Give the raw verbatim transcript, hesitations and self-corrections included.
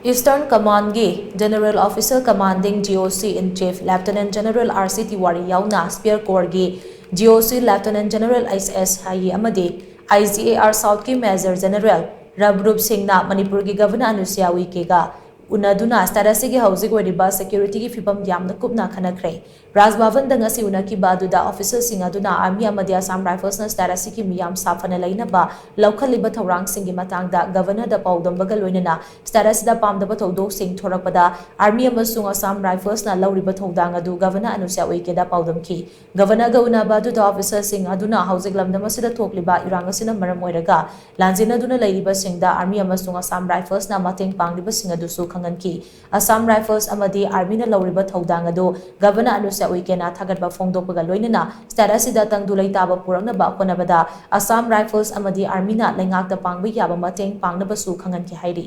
Eastern Commandꯒꯤ General Officer Commanding GOC in Chief Lieutenant General R C Tiwari ꯌꯥꯎꯅ Spear Corps ꯒꯤ GOC Lieutenant General S S Hayi ꯑꯃꯗꯤ IGAR South ꯀꯤ Major General ꯔꯕꯔꯨꯞ ꯁꯤꯡꯅ ꯃꯅꯤꯄꯨꯔꯒꯤ Governor ꯑꯅꯨꯁꯨꯌꯥ ꯎꯏꯀꯦꯒ ꯎꯅꯗꯨꯅ state ꯑꯁꯤꯒꯤ ꯍꯧꯖꯤꯛ ꯑꯣꯏꯔꯤꯕ security ꯒꯤ ꯐꯤꯕꯝ ꯌꯥꯝꯅ ꯀꯨꯞꯅ ꯈꯟꯅꯈ꯭ꯔꯦ꯫ ꯔꯥꯖ ꯚꯕꯟꯗ ꯉꯁꯤ ꯎꯅꯈꯤꯕ ꯑꯗꯨꯗ officer ꯁꯤꯡ ꯑꯗꯨꯅ Army ꯑꯃꯗꯤ Assam Rifles ꯅ state ꯑꯁꯤꯒꯤ ꯃꯤꯌꯥꯝ ꯁꯥꯐꯅ ꯂꯩꯅꯕ ꯂꯧꯈꯠꯂꯤꯕ ꯊꯧꯔꯥꯡꯁꯤꯡꯒꯤ ꯃꯇꯥꯡꯗ Governor ꯗ ꯄꯥꯎꯗꯝꯕꯒ ꯂꯣꯏꯅꯅ state ꯑꯁꯤꯗ ꯄꯥꯝꯗꯕ ꯊꯧꯗꯣꯛꯁꯤꯡ ꯊꯣꯔꯛꯄꯗ Army ꯑꯃꯁꯨꯡ Assam Rifles ꯅ ꯂꯧꯔꯤꯕ ꯊꯧꯗꯥꯡ ꯑꯗꯨ Governor ꯑꯅꯨꯁꯨꯌꯥ ꯎꯏꯀꯦꯗ ꯄꯥꯎꯗꯝꯈꯤ꯫ Governor ꯒ ꯎꯅꯕ ꯑꯗꯨꯗ officer ꯁꯤꯡ ꯑꯗꯨꯅ ꯍꯧꯖꯤꯛ ꯂꯝꯗꯝ ꯑꯁꯤꯗ ꯊꯣꯛꯂꯤꯕ ꯏꯔꯥꯡ ꯑꯁꯤꯅ ꯃꯔꯝ ꯑꯣꯏꯔꯒ ꯂꯥꯟꯖꯦꯟꯅꯗꯨꯅ ꯂꯩꯔꯤꯕꯁꯤꯡꯗ Army ꯑꯃꯁꯨꯡ Assam Rifles ꯅ ꯃꯇꯦꯡ ꯄꯥꯡꯂꯤꯕꯁꯤꯡ ꯑꯗꯨꯁꯨ ꯈꯪꯍꯟꯈꯤ꯫ Assam Rifles ꯑꯃꯗꯤ Army ꯅ ꯂꯧꯔꯤꯕ ꯊꯧꯗꯥꯡ ꯑꯗꯨ Governor ꯑꯅꯨꯁꯨꯌꯥ ꯎꯏꯀꯦꯅ ꯊꯥꯒꯠꯄ ꯐꯣꯡꯗꯣꯛꯄꯒ ꯂꯣꯏꯅꯅ state ꯑꯁꯤꯗ ꯇꯪꯗꯨ ꯂꯩꯇꯥꯕ ꯄꯨꯔꯛꯅꯕ ꯍꯣꯠꯅꯕꯗ Assam Rifles ꯑꯃꯗꯤ Army ꯅ ꯂꯩꯉꯥꯛꯇ ꯄꯥꯡꯕ ꯌꯥꯕ ꯃꯇꯦꯡ ꯄꯥꯡꯅꯕꯁꯨ ꯈꯪꯍꯟꯈꯤ ꯍꯥꯏꯔꯤ꯫